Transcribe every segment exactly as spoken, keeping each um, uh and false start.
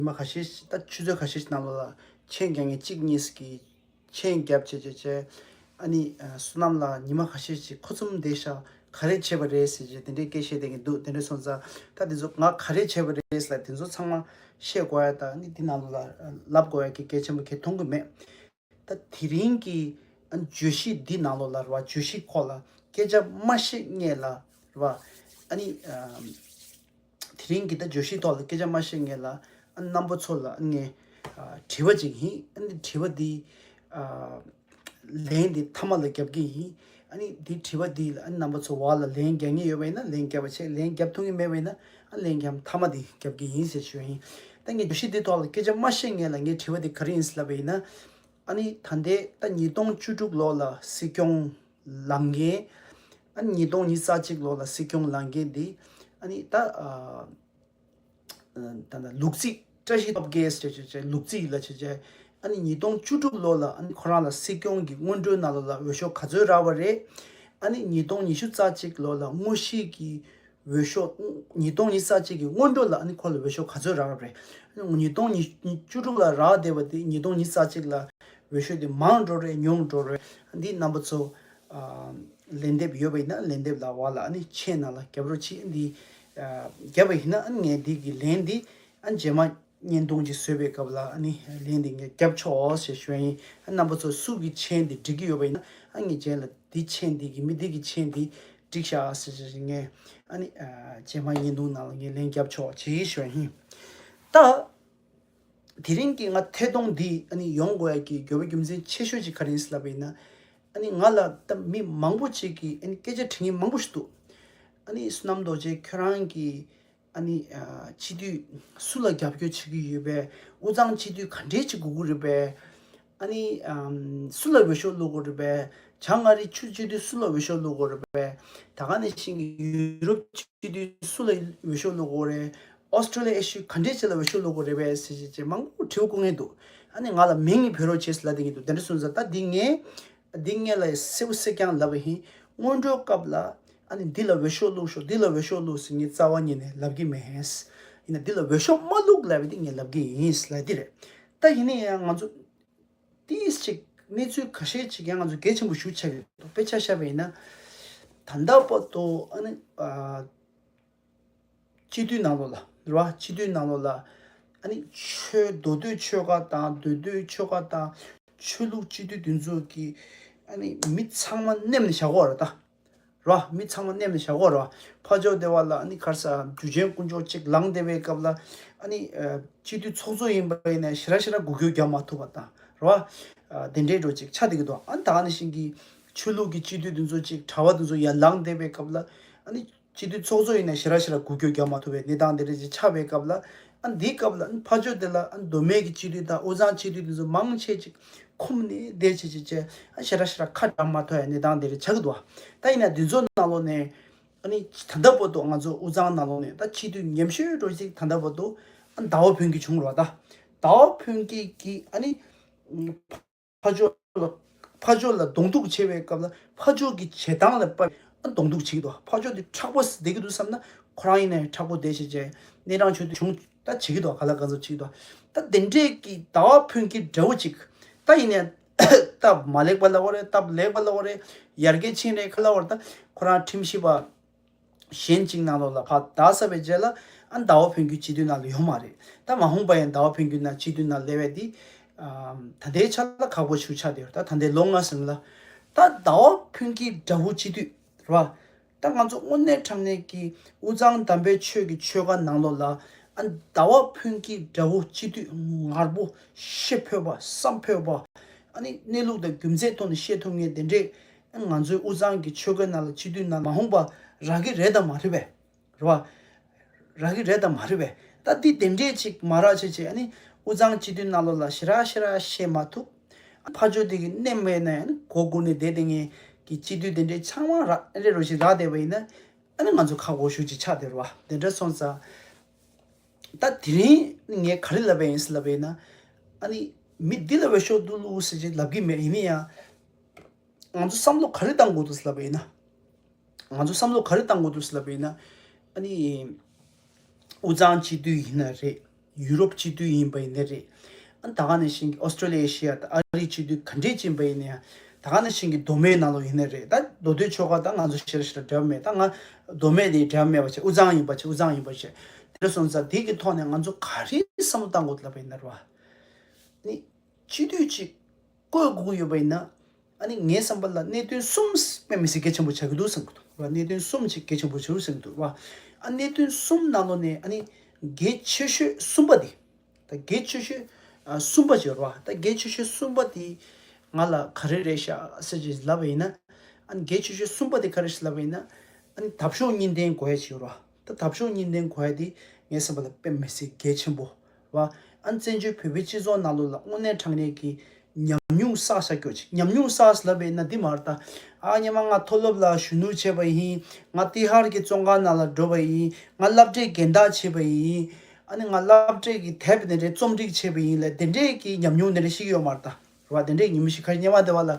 ཉི་མ་ཁ་ཤས་ཤིག་ད་ཆུ་ཚོད་ཁ་ཤས་ཤིག་ནང་ལོགས་ལ་མཆན་རྒྱག་མཁན་གཅིག་གཉིས་ཀྱིས་མཆན་རྒྱབ་བྱས་བྱས་བྱས། ཨ་ནི་ཨ་བསོད་ནམས་ལགས་ཉི་མ་ཁ་ཤས་ཤིག་ཁོ་ཚོ་མ་བསྡད་ཤག་ག་རེ་བྱས་པ་རེད་ཟེར་བྱས་དེ་འདྲའི་སྐད་བཤད་བསྡད་མཁན་འདུག་དེ་འདྲ་སོང་ཙང་ད་དེ་ཚོ་ང་ག་རེ་བྱས་པ་རེད་ཟེར་ལ་དེ་ཚོ་ཚང་མ་བཤད་དགོས་ཡ། ད་ཨ་ནི་དེ་ནང་ལོགས་ལ་ལབ་དགོས་ཡ་གི་གལ་ཆེན་པོ་གལ་མཐོང་གི་མེད། ད་དེ་རིང་གི་ཨ་ནི་བརྗོད་གཞི་འདི་ནང་ལོགས་ལ་རེད་བ། བརྗོད་གཞི་ཁོག་ལ་སྐད་ཆ་མ་བཤད་སྔོན་ལ་རེད་བ། ཨ་ནི་ཨམ། དེ་རིང་གི་ད་བརྗོད་གཞི་ཐོག་ལ་སྐད་ཆ་མ་བཤད་སྔོན་ལ་ཨ་ནི་རྣམ་པ་ཚོ་ལ་ཨ་ནི་ངས་ཨ་དྲི་བ་ཅིག་ཡིན། ཨ་ནི་དྲི་བ་འདི་ཨ་ལན་འདི་མཐའ་མ་ལ་རྒྱབ་ཀྱི་ཡིན། ཨ་ནི་འདི་དྲི་བ་འདི་ལ་ཨ་ནི་རྣམ་པ་ཚོ་བར་ལ་ལན་རྒྱག་མཁན་ཡོད་པ་ཡིན་ན་ལན་རྒྱབ་པ་བྱས། ལན་རྒྱབ་ཐུབ་མཁན་མེད་པ་ཡིན་ན་ཨ་ལན་རྒྱབ་མཐའ་མ་འདི་རྒྱབ་ཀྱི་ཡིན་ཟེར་ཞུ་ཡ་ཡིན། ད་ངས་བརྗོད་གཞི་འདི་ཐོག་ལ་སྐད་ཆ་མ་བཤད་སྔོན་ལ་ངས་དྲི་བ་འདི་ག་རེ་ཡིན་ཟེར་ལབ་པ་ཡིན་ན། ཨ་ནི་ད་ལྟའི་ད་ཉིས་སྟོང་བཅུ་དྲུག་ལོ་ལ་སྲིད་སྐྱོང་ལངས་མཁན། ཨ་ནི་ཉིས་སྟོང་ཉི་ཤུ་རྩ་གཅིག་ལོ་ལ་སྲིད་སྐྱོང་ལངས་མཁན་འདི་ཨ་ནི་ད་ཨ་ད་ལྟ་ལུག་རྫི་བཀྲ་ཤིས་སྟོབས་རྒྱལ་ཟེར་བྱས་བྱས་ལུག་རྫི་ལ་བྱས་བྱས། ཨ་ནི་ཉིས་སྟོང་བཅུ་དྲུག་ལོ་ལ་ཨ་ནི་ཁོ་རང་ལ་སྲིད་སྐྱོང་གི་སྔོན་འགྲོའི་ནང་ལོགས་ལ་འོས་ཤོག་ག་ཚོད་རག་པ་རེད། ཨ་ནི་ཉིས་སྟོང་ཉི་ཤུ་རྩ་གཅིག་ལོ་ལ་དངོས་གཞི་གི་འོས་ཤོག་ཉིས་སྟོང་ཉི་ཤུ་རྩ་གཅིག་གི་སྔོན་འགྲོ་ལ་ཨ་ནི་ཁོ་ལ་འོས་ཤོག་ག་ཚོད་རག་པ་རེད། ཉིས་སྟོང་ཉི་བཅུ་དྲུག་ལ་རག་བསྡད་པ་དེ་ཉིས་སྟོང་ཉི་ཤུ་རྩ་གཅིག་ལ་འོས་ཤོག་དེ་མང་འགྲོ་རེད་ཉུང་འགྲོ་རེད། འདི་རྣམ་པ་ཚོ་ཨ་ལན་འདེབས་ཡོད་པ་ཡིན་ན་ལན་འདེབས་ལ་བ་ལ་ཨ་ནི་མཆན་ནང་ལ་རྒྱབ་རོགས་གྱིས། འདི་ཨ་རྒྱབ་པ་ཡིན་ན་ཨ་ནི་ངས་འདི་གི་ལན་འདི་ཨ་རྗེས་མ་བརྙན་ཐུང་ཅིག་བཟོས་པའི་སྐབས་ལ་ཨ་ནི་ལན་འདི་ངས་རྒྱབ་ཆོག་ཞེས་ཞུ་ཡ་ཡིན། ཨ་རྣམ་པ་ཚོ་སུ་གི་མཆན་འདི་འགྲིག་གི་ཡོད་པ་ཡིན་ན་ཨ་ངས་རྗེས་ལ་འདི་མཆན་འདི་གི་མི་འདི་གི་མཆན་འདི་འགྲིག་ཤག་ཟེར་ཞེས་ངས་ཨ་ནི་ཨ་རྗེས་མ་བརྙན་ཐུང་ནང་ལ་ངས་ལན་རྒྱབ་ཆོག་ཅེས་ཞུ་ཡ་ཡིན། ད། དེ་རིང་གི་ང་ཐད་གཏོང་འདི་ཨ་ནི་ཡོང་དགོས་ཡ་གི་དགོས་པ་རྒྱུ་མཚན་ཆེ་ཤོས་ཅིག་ག་རེ་ཡིན་ཟེར་ལབ་པ་ཡིན་ན། ཨ་ནི་ང་ལ་ད་མི་མང་པོ་ཅིག་གིས་ཨ་ནི་སྐད་ཆ་དྲི་མཁན་མང་པོ་ཞིག་འདུག་ཨ་ནི་བསོད་ནམས་རྡོ་རྗེ་ཁྱོད་རང་གིས་ཨ་ནི་ཨ་སྤྱི་འཐུས་སུ་ལ་རྒྱབ་སྐྱོར་བྱེད་ཀྱི་ཡོད་པས། དབུས་གཙང་སྤྱི་འཐུས་ག་འདྲས་ཅིག་དགོས་ཀྱི་རེད་པས། ཨ་ནི་ཨམ་སུ་ལ་འོས་ཤོག་བླུག་དགོས་རེད་པས། བྱང་ཨ་རི་ཆུ་སྤྱི་འཐུས་སུ་ལ་འོས་ཤོག་བླུག་དགོས་རེད་པས། ད་ག་ནང་བཞིན་གྱི་ཡུ་རོབ་སྤྱི་འཐུས་སུ་ལ་འོས་ཤོག་བླུག་དགོས་རེད། ཨོ་སི་ཀྲོ་ལི་ཡ་ཨེ་ཤི་ཡ་ག་འདྲས་ཅིག་ལ་འོས་ཤོག་བླུག་དགོས་རེད་པས་ཟེར་བྱས་བྱས་མང་པོ་དྲི་བ་བཀོད་མཁན་འདུག་ཨ་ནི་ང་ལ་མིང་ནི་བོད་རོགས་བྱེད་ཟེར་ལབ་བསྡད་མཁན་འདུག་དེ་འདྲ་སོང་ཙང་ད་འདི་ངས་འདི་ངས་ལ་གསལ་པོ་གསལ་རྐྱང་ལབ་པ་ཡིན། སྔོན་འགྲོའི་སྐབས་ལ་ཨ་ནི་འདི་ལ་འོས་ཤོག་བླུགས་ཤོག་འདི་ལ་འོས་ཤོག་བླུགས་ཟེར་ངས་རྩ་བ་ཉིད་ནས་ལབ་ཀྱི་མེད། ཡིན་ན་འདི་ལ་འོས་ཤོག་མ་བླུགས་ལབ་པ་འདི་ངས་ལབ་ཀྱི་ཡིན་ལབ་འདི་རེད། ད་ཡིན་ན་ཡང་ང་ཚོ་ཏིས་ཅིག་གནས་ཚུལ་ཁ་ཤས་ཅིག་ཡང་ང་ཚོ་གལ་ཆེན་པོ་ཞིག་ཆགས་ཡོད་འདུག་དཔེ་ཆ་བཞག་པ་ཡིན་ན། ད་ལྟ་བར་དུ་ཨ་ནི་ཨ་སྤྱི་འཐུས་ནང་ལོགས་ལ་རེད་བ། སྤྱི་འཐུས་ནང་ལོགས་ལ་ཨ་ནི་ཆོས་མདོ་སྟོད་ཆོལ་ཁ་དང་མདོ་སྟོད་ཆོལ་ཁ་དང་ཆོས་ལུགས་སྤྱི་འཐུས་དེ་ཚོ་གི་ཨ་ནི་མི་ཚང་མ་མནན་ནས་བཞག་གོ་རེད་ད། ར། མི་ཚང་མ་མནན་ནས་བཞག་གོ་ར། ཕར་ཕྱོགས་དེ་བ་ལ་ཨ་ནི་ག་རེ་ཟེར་འཇུ་ཆེན་དཀོན་མཆོག་ཅིག་ལངས་བསྡད་པའི་སྐབས་ལ་ཨ་ནི་ཨ་སྤྱི་འཐུས་ཚོགས་གཙོ་ཡིན་པ་ཡིན་ན་ཞེ་དྲག་ཞེ་དྲག་འགུལ་སྐྱོད་རྒྱག་མ་ཐུབ་པ་དང་ར། ཨ་དེ་འདྲའི་འགྲོ་ཅིག་ཆགས་བསྡད་ཀྱི་འདུག་ཨ་ནི་ད་ག་ནང་བཞིན་གྱི་ཆོས་ལུགས་ཀྱི་སྤྱི་འཐུས་དེ་ཚོ་ཅིག་གྲྭ་པ་དེ་ཚོ་ཡར་ལངས་བསྡད་པའི་སྐབས་ལ་ཨ་ནི་སྤྱི་འཐུས་ཚོགས་གཙོ་ཡིན་ན་ཞེ་དྲག་ཞེ་དྲག་འགུལ་སྐྱོད་རྒྱག་མ་ཐུབ་པའི་གནས་སྟངས་དེ་འདྲ་ཅིག་ཆགས་པའི་སྐབས་ལ། ཨ་འདིའི་སྐབས་ལ་ཨ་ཕར་ཕྱོགས་དེ་ལ་ཨ་མདོ་སྨད་ཀྱི་སྤྱི་འཐུས་དང་དབུས་གཙང་སྤྱི་འཐུས་དེ་ཚོ་མང་ཆེ་ཅིག་འཁུམས་ནས་བསྡད་བྱས་བྱས་བྱས་ཨ་ཞེ་དྲག་ཞེ་དྲག་ཁ་གྲག་མ་ཐུབ་ཡ་གནས་སྟངས་དེ་རེད་ཆགས་ཀྱི་འདུག་ད་ཡིན་ན་འདི་ཚོ་ནང་ལོགས་ནས་ཨ་ནི་ད་ལྟ་བར་དུ་ང་ཚོ་དབུས་གཙང་ནང་ལོགས་ནས་ད་སྤྱི་འཐུས་ཉམས་ཤོས་འགྲོ་ཅིག་ད་ལྟ་བར་དུ་ཨ་ཟླ་བ་ཕུན་སྐྱིད་བྱུང་རེད་བ། ད་ཟླ་བ་ཕུན་སྐྱིད་ཀྱིས་ཨ་ནི་ཕར་ཕྱོགས་ལ་ཕར་ཕྱོགས་ལ་གདོང་གཏུག་བྱེད་པའི་སྐབས་ལ་ཕར་ཕྱོགས་ཀྱི་བྱེད་སྟངས་ལ་དཔག་པའི་གདོང་གཏུག་བྱེད་ཀྱི་འདུག་ཕར་ཕྱོགས་དེ་མཁྲེགས་པོ་བསྡད་ཀྱི་འདུག་བསམ་ན་ཁོ་རང་ཡིན་ནའི་མཁྲེགས་པོ་བསྡད་བྱས་བྱས་གནས་སྟངས་ཆུང་དུ་བྱུང་ད་བྱེད་ཀྱི་འདུག་ག་ལ་ག་ཚོད་བྱེད་ཀྱི་འདུག་ད་དེ་འདྲས་ཀྱི་ཟླ་བ་ཕུན་སྐྱིད་འདྲ་བོ་ཅིག་ད་ཡིན་ནའི་སྟབས་མ་ལེགས་པ་ལབ་དགོས་རེད། སྟབས་ལེགས་པ་ལབ་དགོས་རེད། ཡར་རྒྱས་ཕྱིན་རེད་ག་ལབ་དགོས་རེད། ད་ཁོ་རང་ཁྲིམས་ཞིབ་པ་གཞན་གཅིག་ནང་ལོགས་ལ་ཕར་བདའ་ཚར་བའི་རྗེས་ལ་ཨ་ཟླ་བ་ཕུན་སྐྱིད་སྤྱི་འཐུས་ནང་ལ་ཡོད་མ་རེད། ད་མ་འོངས་པ་ཡང་ཟླ་བ་ཕུན་སྐྱིད་ནང་སྤྱི་འཐུས་ནང་སླེབས་ཡ་འདི་ཨམ་ད་ལྟའི་ཆ་ལ་ཁག་པོ་ཞིག་ཆགས་བསྡད་ཡོད། ད་ད་ལྟའི་ལོ་ལྔ་ཟིན་ལ་ད་ཟླ་བ་ཕུན་སྐྱིད་འདྲ་བོ་སྤྱི་འཐུས་རེད་བ། ད་ང་ཚོ་དངོས་གནས་དྲང་གནས་ཀྱི་དབུས་གཙང་དམ་པའི་ཆོས་ཀྱི་ཆོལ་ཁ་ནང་ལོགས་ལ་ཨ་ཟླ་བ་ཕུན་སྐྱིད་འདྲ་བོ་སྤྱི་འཐུས་ངར་པོ་ཤེས་ཕོད་པ་བསམ་ཕོད་པ་ཨ་ནི་གནས་ལུགས་དང་རྒྱུ་མཚན་ཐོག་ནས་བཤད་ཐུབ་མཁན་དེ་འདྲས། ང་ཚོའི་དབུས་གཙང་གི་ཆོལ་ཁའི་ནང་ལ་སྤྱི་འཐུས་ནང་མ་འོངས་པ་རག་གི་རེད་དམ་མ་རེད་པས། རེད་བ། རག་གི་རེད་དམ་མ་རེད་པས། ད་འདི་དེ་འདྲས་ཅིག་མ་རག་བྱས་བྱས་ཨ་ནི་དབུས་གཙང་སྤྱི་འཐུས་ནང་ལོགས་ལ་ཞེ་དྲག་ཞེ་དྲག་བཤད་མ་ཐུབ། ཕར་ཕྱོགས་དེ་གི་མནན་པས་ན་ཨ་ནི་མགོ་སྒུར་ནས་བསྡད་བསྡད་མཁན་གྱི་སྤྱི་འཐུས་དེ་འདྲས་ཚང་མ་རག་ཨ་རེ་རོ་ཞིག་རག་བསྡད་པ་ཡིན་ན་ཨ་ནི་ང་ཚོ་ཁག་པོ་ཞེ་ཅིག་ཆགས་བསྡད་རེད་བ། དེ་འདྲ་སོང་ཙང་། ད་དེ་རིང་ངས་ག་རེ་ལབ་པ་ཡིན་ཟེར་ལབ་པ་ཡིན་ན། ཨ་ནི་མི་འདི་ལ་འོས་ཤོག་བླུགས་ཟེར་ཅིག་ལབ་ཀྱི་མེད། ཡིན་ན་ཡང་། ང་ཚོ་བསམ་བློ་ག་རེ་བཏང་དགོས་འདུག་ཟེར་ལབ་པ་ཡིན་ན། ང་ཚོ་བསམ་བློ་ག་རེ་བཏང་དགོས་འདུག་ཟེར་ལབ་པ་ཡིན་ན། ཨ་ནི། དབུས་གཙང་སྤྱི་འཐུས་ཡིན་ན་རེད། ཡུ་རོབ་སྤྱི་འཐུས་ཡིན་པ་ཡིན་ནའི་རེད། ཨ་ནི་ད་ག་ནང་བཞིན་གྱི་ཨོ་སི་ཀྲོ་ལི་ཡ་ཨེ་ཤི་ཡ་དང་ཨ་རིའི་སྤྱི་འཐུས་ག་འདྲས་ཅིག་ཡིན་པ་ཡིན་ནའི་ད་ག་ནང་བཞིན་གྱི་མདོ་སྨད་ནང་ལོགས་ཡིན་ནའི་རེད། ད་མདོ་སྟོད་ཆོལ་ཁ་ད་ང་ཚོ་ཞེ་དྲག་ཞེ་དྲག་འབྲེལ་བ་མེད། ད་ང་མདོ་སྨད་དེ་འབྲེལ་བ་མེད་པ་བྱས། དབུས་གཙང་ཡིན་པ་བྱས། དབུས་གཙང་ཡིན་པ་བྱས། དེ་འདྲ་སོང་ཙང་དེ་གི་ཐོག་ནས་ང་ཚོ་ག་རེ་བསམ་བློ་བཏང་དགོས་ལབ་པ་ཡིན་ན་རེད་བ། ནི་སྤྱི་འཐུས་ཅིག་བསྐོ་དགོས་ཀྱི་ཡོད་པ་ཡིན་ན། ཨ་ནི་ངའི་བསམ་པ་ལ་གནད་དོན་གསུམ་དཔེ་མི་སྲིད་གལ་ཆེན་པོ་ཆགས་ཀྱི་འདུག་བསམ་གྱི་འདུག་ར། གནད་དོན་གསུམ་ཅིག་གལ་ཆེན་པོ་ཆགས་ཀྱི་འདུག་ར། ཨ་གནད་དོན་གསུམ་ནང་ལོགས་ནས་ཨ་ནི་གལ་ཆེ་ཤོས་གསུམ་པ་དེ། ད་གལ་ཆེ་ཤོས་ཨ་གསུམ་པ་ཅིག་ཡོད་ར། ད་གལ་ཆེ་ཤོས་གསུམ་པ་དེ་ང་ལ་ག་རེ་རེད་ཤག་ཟེར་ཅིག་ལབ་པ་ཡིན་ན། ཨ་ནི་གལ་ཆེ་ཤོས་གསུམ་པ་དེ་ག་རེ་ཞིག་ལབ་པ་ཡིན་ན། ཨ་ནི་འདབ་གཤོག་གཉིས་ལྡན་དགོས་ཡ་ཅིག་ཡོད་ར། ད་འདབ་གཤོག་གཉིས་ལྡན་དགོས་ཡ་དེ་ངའི་བསམ་པ་ལ་དཔེ་མི་སྲིད་གལ་ཆེན་པོ་ར། ཨ་ནི་བཙན་བྱོལ་བོད་པའི་སྤྱི་ཚོགས་ནང་ལོགས་ལ་དངོས་གནས་དྲང་གནས་ཀྱི་ཉམས་མྱོང་བསགས་ས་སྐྱོ་ཅིག་ཉམས་མྱོང་བསགས་ལབ་པ་ཡིན་ན་འདི་མ་རེད་ད། ཨ་སྔོན་མ་ང་མཐོ་སློབ་ལ་གཞོན་ནུ་བྱས་པ་ཡིན། ང་ཏི་ཧར་གྱི་བཙོན་ཁང་ནང་ལ་འགྲོ་བ་ཡིན། ང་སློབ་གྲྭའི་རྒན་བདག་བྱས་པ་ཡིན། ཨ་ནི་ང་སློབ་གྲྭའི་གི་དེབ་དེ་འདྲའི་རྩོམ་སྒྲིག་བྱས་པ་ཡིན་ལབ་དེ་འདྲའི་གི་ཉམས་མྱོང་དེ་འདྲ་ཞིག་ཡོད་མ་རེད་ད། རེད་བ། དེ་འདྲའི་ཉིན་མོ་ཞིག་ཁ་སྔོན་མ་དེ་བ་ལ་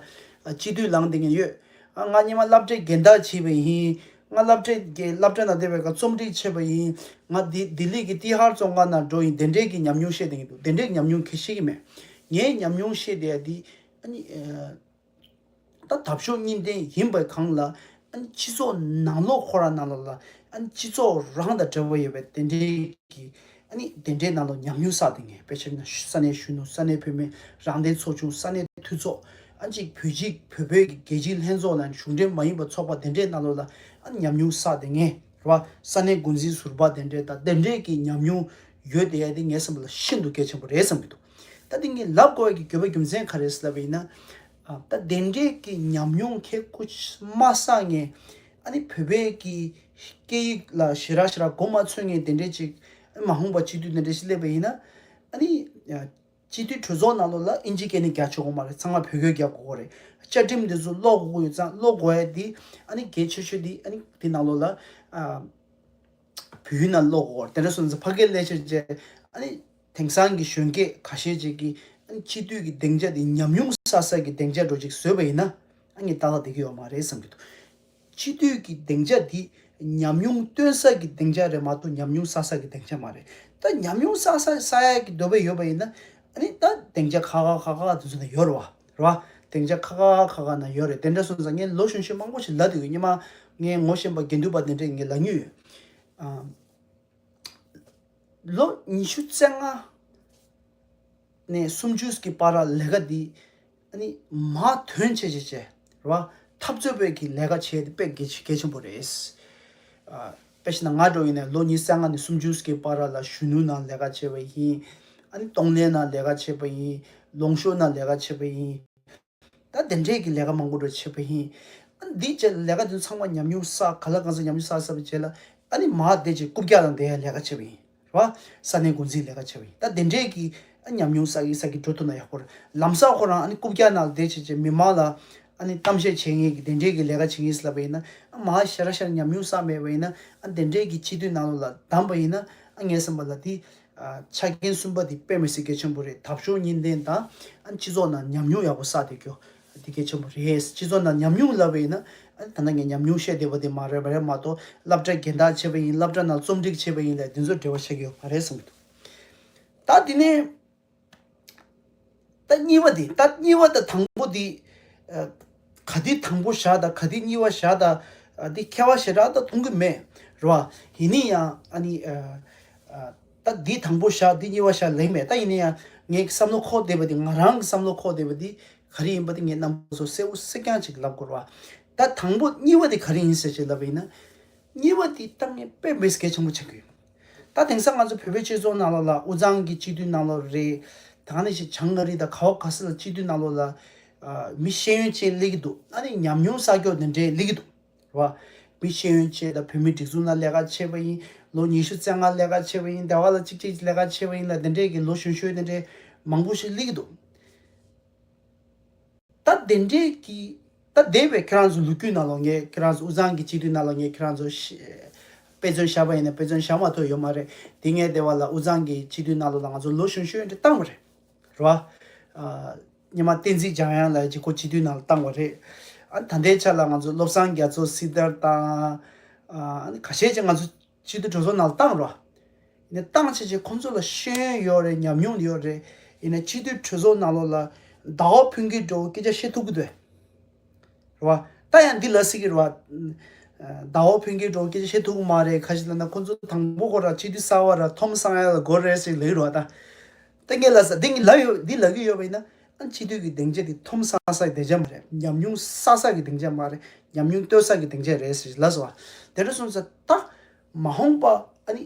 སྤྱི་འཐུས་ལངས་བསྡད་མཁན་ཡོད། ཨ་ང་སྔོན་མ་སློབ་གྲྭའི་རྒན་བདག་བྱས་པ་ཡིན། ང་སློབ་གྲྭའི་གི་སློབ་གྲྭ་ནང་བསྡད་པའི་སྐབས་རྩོམ་སྒྲིག་བྱས་པ་ཡིན། ང་འདི་ལྡི་ལི་གི་ཏི་ཧར་བཙོན་ཁང་ནང་འགྲོ་ཡིན། དེ་འདྲའི་གི་ཉམས་མྱོང་བཤད་བསྡད་མཁན་འདུག་དེ་འདྲའི་ཉམས་མྱོང་ཁྱེད་ཤེས་ཀྱི་མེད། ངའི་ཉམས་མྱོང་བཤད་བསྡད་ཡ་འདི་ཨ་ནི་ཨ། ད་འདབ་གཤོག་གཉིས་ལྡན་ཡིན་པའི་སྒང་ལ། ཨ་ནི་སྤྱི་ཚོགས་ནང་ལོགས་ཁོ་རང་ནང་ལོགས་ལ། ཨ་ནི་སྤྱི་ཚོགས་རང་དང་འབྲེལ་བ་ཡོད་པའི་དེ་འདྲའི་གི། ཨ་ནི་དེ་འདྲའི་ནང་ལོགས་ཉམས་མྱོང་བསགས་བསྡད་མཁན། དཔེ་བྱས་ན་ས་གནས་གཞོན་ནུ། ས་གནས་བུད་མེད། རང་བདེན་ཚོགས་ཆུང་། ས་གནས་འཐུས་ཚོགས། ཨ་ནི་ཅིག་བོད་སྤྱི་བོད་པའི་གི་རྒྱལ་སྤྱིའི་ལྷན་ཚོགས་ལ། གཞུང་འབྲེལ་མ་ཡིན་པའི་ཚོགས་པ་དེ་འདྲའི་ནང་ལོགས་ལ། ཨ་ནི་ཉམས་མྱོང་བསགས་བསྡད་མཁན་རེད་བ། ས་གནས་འགོ་འཛིན་ཟུར་པ་དེ་འདྲའི་དང་དེ་འདྲའི་གི་ཉམས་མྱོང་ཡོད་བསྡད་ཡ་དེ་ངའི་བསམ་པ་ལ་ཤིན་ཏུ་གལ་ཆེན་པོ་རེད་བསམ་གྱི་འདུག་ད་དེ་ངས་ལབ་དགོས་ཡ་གི་དགོས་པ་རྒྱུ་མཚན་ག་རེ་རེད་ལབ་པ་ཡིན་ན། ཨ་ད་དེ་འདྲའི་གི་ཉམས་མྱོང་ཁྱེད་སྐུ་མ་བསགས་མཁན། ཨ་ནི་བོད་པའི་གི་སྐད་ཡིག་ལ་ཞེ་དྲག་ཞེ་དྲག་མགོ་མ་ཚོས་མཁན་དེ་འདྲའི་ཅིག་ཨ་ནི་མ་འོངས་པ་སྤྱི་འཐུས་དེ་འདྲ་ཞིག་སླེབས་པ་ཡིན་ན། ཨ་ནི་ཨ་སྤྱི་འཐུས་གྲོས་ཚོགས་ནང་ལོགས་ལ་ཨིན་ཇི་སྐད་ནི་རྒྱག་ཆོག་གི་མ་རེད། ཚང་མ་བོད་སྐད་རྒྱག་དགོས་ཀྱི་རེད། བཅའ་ཁྲིམས་དེ་ཚོ་ཀློག་དགོས་ཀྱི་ཡོད་ཙང་། ཀློག་དགོས་ཡ་དེ་ཨ་ནི་གལ་ཆེ་ཤོས་དེ་ཨ་ནི་དེ་ནང་ལོགས་ལ་ཨ། བོད་ཡིག་ནང་ཀློག་དགོས། དེ་འདྲ་སོང་ཙང་ཕ་གིར་སླེབས་ཚར་རྗེས། ཨ་ནི་དེང་སང་གི་གཞོན་སྐྱེས་ཁ་ཤས་ཅིག་གིས་ཨ་ནི་སྤྱི་འཐུས་ཀྱི་སྡིངས་ཆ་དེ་ཉམས་མྱོང་བསགས་ས་གི་སྡིངས་ཆ་འདྲ་ཅིག་བཟོས་པ་ཡིན་ན། ཨ་ནི་ཏག་ཏག་བསྡད་ཀྱི་ཡོད་མ་རེད་བསམ་གྱི་འདུག་སྤྱི་འཐུས་ཀྱི་སྡིངས་ཆ་དེ་ཉམས་མྱོང་སྟོན་ས་གི་སྡིངས་ཆ་རེད་མ་གཏོགས་ཉམས་མྱོང་བསགས་ས་གི་སྡིངས་ཆ་མ་རེད། ད་ཉམས་མྱོང་བསགས་ས་བསགས་ཡ་གི་འདོད་པ་ཡོད་པ་ཡིན་ན། ཨ་ནི་ད་སྡིངས་ཆ་ཁག་ཁག་ཁག་ཁག་དེ་ཚོ་ན་ཡོད་རེད་བ། རེད་བ། སྡིངས་ཆ་ཁག་ཁག་ཁག་ཁག་ན་ཡོད་རེད། དེ་འདྲ་སོང་ཙང་ངས་ལོ་གཞོན་གཞོན་མང་པོ་ཞིག་ལབ་བསྡད་ཡོད། སྔོན་མ་ངའི་ངོ་ཤེས་པ་དགེ་འདུན་པ་དེ་འདྲས་ངས་ལབ་མྱོང་ཡོད། ཨ། ལོ་ཉི་ཤུ་རྩ་ལྔ་ནས་སུམ་ཅུ་གི་བར་ལ་ལས་ཀ་འདི་ཨ་ནི་མ་དོན་ཆེ་ཆེ་ཆེ་རེད་བ། འཐབ་རྩོད་པའི་གི་ལས་ཀ་བྱས་ཏེ་དཔེ་གལ་ཆེ་གལ་ཆེན་པོ་རེད། ཨ། དཔེ་བྱས་ན་ང་འདྲ་བོ་ཡིན་ན་ལོ་ཉི་ཤུ་རྩ་ལྔ་ནས་སུམ་ཅུ་གི་བར་ལ་གཞོན་ནུ་ནང་ལས་ཀ་བྱས་པ་ཡིན། ཨ་ནི་གཏོང་ལེན་ནང་ལས་ཀ་བྱས་པ་ཡིན། ལོངས་ཤོག་ནང་ལས་ཀ་བྱས་པ་ཡིན། ད་དེ་འདྲས་ཀྱི་ལས་ཀ་མང་པོ་འདྲ་བྱས་པ་ཡིན། ཨ་ནི་འདི་བྱས་ལས་ཀ་དེ་ཚང་མ་ཉམས་མྱོང་བསགས། ག་ལ་གང་འཚམ་ཉམས་མྱོང་བསགས་བསགས་པའི་རྗེས་ལ། ཨ་ནི་མར་བསྡད་བྱས་རྐུབ་བཀྱག་ནང་བསྡད་ཡ་ལས་ཀ་བྱས་པ་ཡིན། རེད་བ། ས་གནས་འགོ་འཛིན་ལས་ཀ་བྱས་པ་ཡིན། ད་དེ་འདྲས་ཀྱི་ཨ་ཉམས་མྱོང་བསགས་ཀྱི་བསགས་ཀྱི་འགྲོ་ཐུབ་ན་ཡག་པོ་རེད། ལམ་སང་ཁོ་རང་ཨ་ནི་རྐུབ་བཀྱག་ནང་བསྡད་བྱས་བྱས་མི་མང་ལ་ཨ་ནི་གཏམ་བཤད་བྱེད་མཁན་གྱི་དེ་འདྲས་ཀྱི་ལས་ཀ་བྱེད་མཁན་ཟེར་ལབ་པ་ཡིན་ན། ཨ་མར་ཞེ་དྲག་ཞེ་དྲག་ཉམས་མྱོང་བསགས་མེད་པ་ཡིན་ན། ཨ་དེ་འདྲས་ཀྱི་སྤྱི་འཐུས་ནང་ལོགས་ལ་བདམས་པ་ཡིན་ན། ཨ་ངའི་བསམ་པ་ལ་དེ། ཨ་ཆ་རྐྱེན་གསུམ་པ་དེ་དཔེ་མི་སྲིད་གལ་ཆེན་པོ་རེད། འདབ་གཤོག་གཉིས་ལྡན་དང་། ཨ་སྤྱི་ཚོགས་ནང་ཉམས་མྱོང་ཡག་པོ་བསགས་བསྡད་རྒྱུ་དེ་གལ་ཆེན་པོ་རེད། སྤྱི་ཚོགས་ནང་ཉམས་མྱོང་ལབ་པ་ཡིན་ན། ཨ་ད་ལྟ་ངས་ཉམས་མྱོང་བཤད་བསྡད་པ་དེ་མ་རེད་མ་རེད་མ་གཏོགས། སློབ་གྲྭ་རྒན་བདག་བྱས་པ་ཡིན། སློབ་གྲྭ་ནང་རྩོམ་སྒྲིག་བྱས་པ་ཡིན་ལབ་དེ་ཚོ་འབྲེལ་བ་ཆགས་ཀྱི་ཡོད་མ་རེད་བསམ་གྱི་འདུག་ད་དེ་ནས། ད་གཉིས་པ་དེ། ད་གཉིས་པ་དང་དང་པོ་དེ། ཨ་ག་དེ་དང་པོ་བཞག་དང་ག་དེ་གཉིས་པ་བཞག་དང་། ཨ་དེ་ཁྱད་པར་ཞེ་དྲག་ད་མཐོང་གི་མེད། རེད་བ། ཡིན་ན་ཡང་ཨ་ནི་ཨ་ཨ་ད་འདི་དང་པོ་བཞག་འདི་གཉིས་པ་བཞག་ལེགས་མེད། ད་ཡིན་ན་ཡང་ངའི་བསམ་བློ་འཁོར་བསྡད་པ་དེ། ང་རང་གི་བསམ་བློ་འཁོར་བསྡད་པ་དེ་ག་རེ་ཡིན་པ་དེ་ངས་རྣམ་པ་ཚོ་གསལ་པོ་གསལ་རྐྱང་ཅིག་ལབ་དགོས་རེད་བ། ད་དང་པོ་གཉིས་པ་དེ་ག་རེ་ཡིན་ཟེར་ཅིག་ལབ་པ་ཡིན་ན། གཉིས་པ་དེ་ད་ངས་དཔེ་མི་སྲིད་གལ་ཆེན་པོ་ཆགས་ཀྱི་ཡོད། ད་དེང་སང་ང་ཚོ་བོད་པའི་སྤྱི་ཚོགས་ནང་ལོགས་ལ། དབུས་གཙང་གི་སྤྱི་འཐུས་ནང་ལོགས་རེད། ད་ག་ནང་བཞིན་བྱང་ཨ་རི་དང་ག་བ་ག་ས་ལ་སྤྱི་འཐུས་ནང་ལོགས་ལ་ཨ་མི་ཤེས་ཡོན་ཅན་སླེབས་ཀྱི་འདུག་ཨ་ནི་ཉམས་མྱོང་བསགས་རྒྱུ་དེ་འདྲས་སླེབས་ཀྱི་འདུག་རེད་བ། མི་ཤེས་ཡོན་ཅན་དང་། བོད་མིའི་སྒྲིག་འཛུགས་ནང་ལས་ཀ་བྱས་པ་ཡིན། ལོ་ཉི་ཤུ་རྩ་ལྔ་ལས་ཀ་བྱས་པ་ཡིན། ཟླ་བ་ལ་གཅིག་གཅིག་ལས་ཀ་བྱས་པ་ཡིན་ལབ་དེ་འདྲས་ཀྱི་ལོ་གཞོན་གཞོན་དེ་འདྲས་མང་པོ་ཞིག་སླེབས་ཀྱི་འདུག་ད་དེ་འདྲས་ཀྱི། ད་འདས་པའི་ཁྱེད་རང་ཚོ་ལོ་རྒྱུས་ནང་ལོགས། ངས་ཁྱེད་རང་ཚོ་དབུས་གཙང་གི་སྤྱི་འཐུས་ནང་ལོགས་ངས་ཁྱེད་རང་ཚོ་ཤི་དཔེ་མཚོན་བཞག་པ་ཡིན་ན། དཔེ་མཚོན་བཞག་མ་ཐུབ་ཡོད་མ་རེད། དེ་སྔའི་སྡེ་བ་ལ་དབུས་གཙང་གི་སྤྱི་འཐུས་ནང་ལོགས་ལ་ང་ཚོ་ལོ་གཞོན་གཞོན་འདྲ་བཏང་བ་རེད། རེད་བ། ཨ་སྔོན་མ་བསྟན་འཛིན་འཇམ་དབྱངས་ལགས་ཀྱིས་ཁོ་སྤྱི་འཐུས་ནང་ལ་བཏང་བ་རེད། ཨ་ད་ལྟའི་ཆ་ལ་ང་ཚོ་བློ་བཟང་རྒྱ་མཚོ། སྲི་ཐར་དང་། ཨ་ཁ་ཤས་ཀྱིས་ང་ཚོ་སྤྱི་འཐུས་གྲོས་ཚོགས་ནང་ལ་བཏང་རོགས། ནས་བཏང་བྱས་བྱས་ཁོང་ཚོ་ལ་ཤེས་ཡོན་ཡོད་རེད། ཉམས་མྱོང་ཡོད་རེད། ཡིན་ན་སྤྱི་འཐུས་གྲོས་ཚོགས་ནང་ལོགས་ལ་ཟླ་བ་ཕུན་སྐྱིད་འདྲ་བོ་སྐད་ཆ་བཤད་ཐུབ་ཀྱི་འདུག་གས། རེད་བ། ད་ཡང་འདི་ལབ་སྲིད་ཀྱི་རེད་བ། ཟླ་བ་ཕུན་སྐྱིད་འདྲ་བོ་སྐད་ཆ་བཤད་ཐུབ་ཀྱི་མ་རེད། ཁ་ཤས་ལབ་ན་ཁོང་ཚོ་དང་པོ་ཁོ་རང་སྤྱི་འཐུས་གསར་པ་ར་ཐོམ་སང་ཡ་ལ་དགོས་རེད་ཟེར་ལབ་ཀྱི་རེད་བ། ད་ད་ངས་ལབ་ས་འདི་ངས་ལབ་ཡོད། འདི་ལབ་ཀྱི་ཡོད་པ་ཡིན་ན། ཨ་ནི་སྤྱི་འཐུས་ཀྱི་སྡིངས་ཆ་དེ་ཐོམ་སང་ས་ཀྱི་སྡིངས་ཆ་མ་རེད། ཉམས་མྱོང་བསགས་ས་ཀྱི་སྡིངས་ཆ་མ་རེད། ཉམས་མྱོང་བཏོན་ས་ཀྱི་སྡིངས་ཆ་རེད་ཟེར་ལབ་སོང་བ། དེ་འདྲ་སོང་ཙང་ད་མ་འོངས་པ་ཨ་ནི་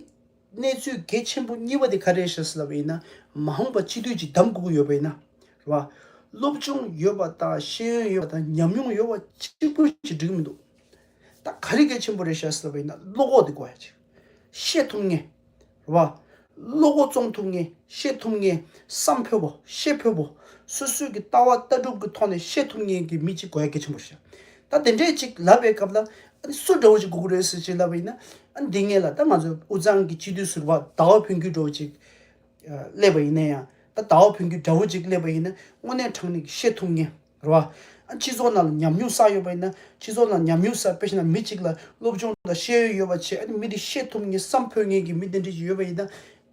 གནས་ཚུལ་གལ་ཆེན་པོ་གཉིས་པ་དེ་ག་རེ་རེད་ཤག་ཟེར་ལབ་པ་ཡིན་ན། མ་འོངས་པ་སྤྱི་འཐུས་ཅིག་གདམ་དགོས་ཀྱི་ཡོད་པ་ཡིན་ན། རེད་བ། སློབ་སྦྱོང་ཡོད་པ་དང་ཤེས་ཡོན་ཡོད་པ་དང་ཉམས་མྱོང་ཡོད་པ་གཅིག་པུ་ཞིག་འགྲིག་གི་མི་འདུག་ད་ག་རེ་གལ་ཆེན་པོ་རེད་ཤག་ཟེར་ལབ་པ་ཡིན་ན། བློ་ཁོག་དེ་དགོས་ཡ་ཅིག་བཤད་ཐུབ་མཁན། རེད་བ། བློ་ཁོག་བཙོང་ཐུབ་མཁན། བཤད་ཐུབ་མཁན། བསམ་ཕོད་པོ། བཤད་ཕོད་པོ། སོ་སོའི་གི་ལྟ་བ་ལྟ་གྲུབ་ཀྱི་ཐོག་ནས་བཤད་ཐུབ་མཁན་གྱི་མི་གཅིག་དགོས་ཡ་གལ་ཆེན་པོ་རེད་ཤག་ད་དེ་འདྲས་ཅིག་ལབ་པའི་སྐབས་ལ། ཨ་ནི་སུ་འདྲ་བོ་ཅིག་དགོས་ཀྱི་རེད་ཟེར་ཅིག་ལབ་པ་ཡིན་ན། ཨ་ནི་འདི་ངས་ལ་ད་ང་ཚོ་དབུས་གཙང་གི་སྤྱི་འཐུས་ཟུར་པ་ཟླ་བ་ཕུན་སྐྱིད་འདྲ་བོ་ཅིག་སླེབས་པ་ཡིན་ན་ཡང་། ད་ཟླ་བ་ཕུན་སྐྱིད་འདྲ་བོ་ཅིག་སླེབས་པ་ཡིན་ན། དངོས་གནས་དྲང་གནས་ཀྱི་བཤད་ཐུབ་མཁན། རེད་བ། ཨ་སྤྱི་ཚོགས་ནང་ལ་ཉམས་མྱོང་བསགས་ཡོད་པ་ཡིན་ན། སྤྱི་ཚོགས་ནང་ཉམས་མྱོང་བསགས། དཔེ་བཞག་ན་མི་གཅིག་ལ་སློབ་སྦྱོང་དང་ཤེས་ཡོན་ཡོད་པ་བྱས། ཨ་ནི་མི་དེ་བཤད་ཐུབ་མཁན། བསམ་ཕོད་མཁན་གྱི་མི་དེ་འདྲ་ཅིག་ཡོད་པ་ཡིན་ན།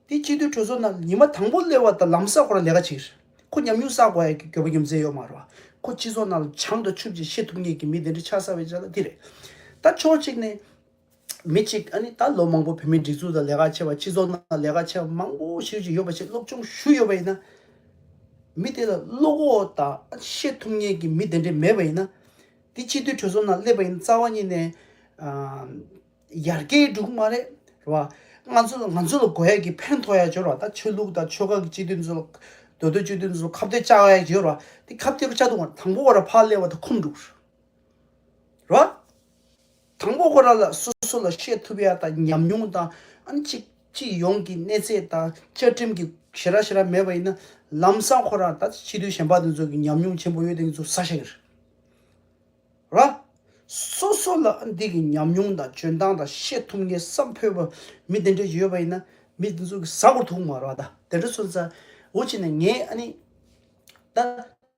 དེ་སྤྱི་འཐུས་གྲོས་ཚོགས་ནང་ཉི་མ་དང་པོ་སླེབས་པ་དང་ལམ་སང་ཁོ་རང་ལས་ཀ་བྱེད་ཀྱི་རེད། ཁོ་ཉམས་མྱོང་བསགས་དགོས་ཡ་གི་དགོས་པ་རྒྱུ་མཚན་ཡོད་མ་རེད་བ། ཁོ་སྤྱི་ཚོགས་ནང་ལ་བྱང་དང་ཆུབ་ཅིག་བཤད་ཐུབ་མཁན་གྱི་མི་དེ་འདྲ་ཆགས་ཚར་བའི་ཆ་ལ་དེ་རེད། ད་ཕྱོགས་གཅིག་ནས་མི་གཅིག་ཨ་ནི་ད་ལོ་མང་པོ་བོད་མིའི་སྒྲིག་འཛུགས་དང་ལས་ཀ་བྱས་པ། སྤྱི་ཚོགས་ནང་ལས་ཀ་བྱས་པ་མང་པོ་ཞེ་ཅིག་ཡོད་པ་ཞིག་སློབ་སྦྱོང་ཞུས་ཡོད་པ་ཡིན་ན། མི་དེ་ལ་བློ་ཁོག་དང་བཤད་ཐུབ་མཁན་གྱི་མི་དེ་འདྲ་མེད་པ་ཡིན་ན། དེ་སྤྱི་འཐུས་གྲོས་ཚོགས་ནང་སླེབས་པ་ཡིན་ན། རྩ་བ་ཉིད་ནས་ཨ་ཡར་རྒྱས་འགྲོ་གི་མ་རེད། རེད་བ། ང་ཚོ་ལ་ང་ཚོ་ལ་དགོས་ཡ་གི་ཕན་ཐོགས་ཡ་ཅིག་ཡོད་རེད་བ། ད་ཆོས་ལུགས་དང་ཆོལ་ཁ་གི་སྤྱི་འཐུས་ཚོ་ལ། མདོ་སྟོད་སྤྱི་འཐུས་ཚོ་ལ་ཁ་གཏད་བཅག་ཡ་ཅིག་ཡོད་རེད་བ། དེ་ཁ་གཏད་བཅག་འདུག་བ། དང་པོ་ཁོ་རང་ཕར་སླེབས་པ་དང་ཁོམ་འགྲོ་གི་རེད་བ། དང་པོ་ཁོ་རང་ལ་སོ་སོ་ལ་བཤད་ཐུབ་ཡ་དང་ཉམས་མྱོང་དང་། ཨ་ནི་གཅིག་སྤྱི་ཡོངས་ཀྱི་གནས་ཚད་དང་བཅའ་ཁྲིམས་ཀྱི་ཞེ་དྲག་ཞེ་དྲག་མེད་པ་ཡིན་ན། ལམ་སང་ཁོ་རང་ད་སྤྱི་འཐུས་གཞན་པ་དེ་ཚོ་གི་ཉམས་མྱོང་ཆེན་པོ་ཡོད་དེ་ཚོ་ཟ་ཤེས་ཀྱི་རེད། ར། སོ་སོ་ལ་ཨ་འདི་གི་ཉམས་མྱོང་དང་འཇོན་ཐང་དང་བཤད་ཐུབ་མཁན་བསམ་ཕོད་པ་མི་དེ་འདྲ་ཞིག་ཡོད་པ་ཡིན་ན། མི་དེ་ཚོ་གི་ཟ་དགོས་ཐུག་མ་རེད་བ། ད་དེ་འདྲ་སོང་ཙང་འོ་ཅི་ནས་ངས་ཨ་ནི་ད་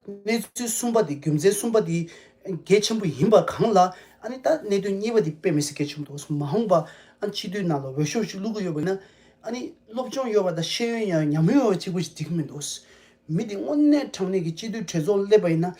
གནས་ཚུལ་གསུམ་པ་དེ། རྒྱུ་མཚན་གསུམ་པ་དེ་གལ་ཆེན་པོ་ཡིན་པ་གང་ལ། ཨ་ནི་ད་གནད་དོན་གཉིས་པ་དེ་དཔེ་མི་སྲིད་གལ་ཆེན་པོ་འདུག་མ་འོངས་པ་ཨ་སྤྱི་འཐུས་ནང་ལ་འོས་ཤོག་ཞིག་བླུག་གི་ཡོད་པ་ཡིན་ན། ཨ་ནི་སློབ་སྦྱོང་ཡོད་པ་དང་ཤེས་ཡོན་ཡང་ཉམས་མྱོང་ཡོད་པ་གཅིག་པུ་ཞིག་འགྲིག་གི་མི་འདུག་མི་དེ་དངོས་གནས་དྲང་གནས་ཀྱི་སྤྱི་འཐུས་གྲོས་ཚོགས་སླེབས་པ་ཡིན་ན།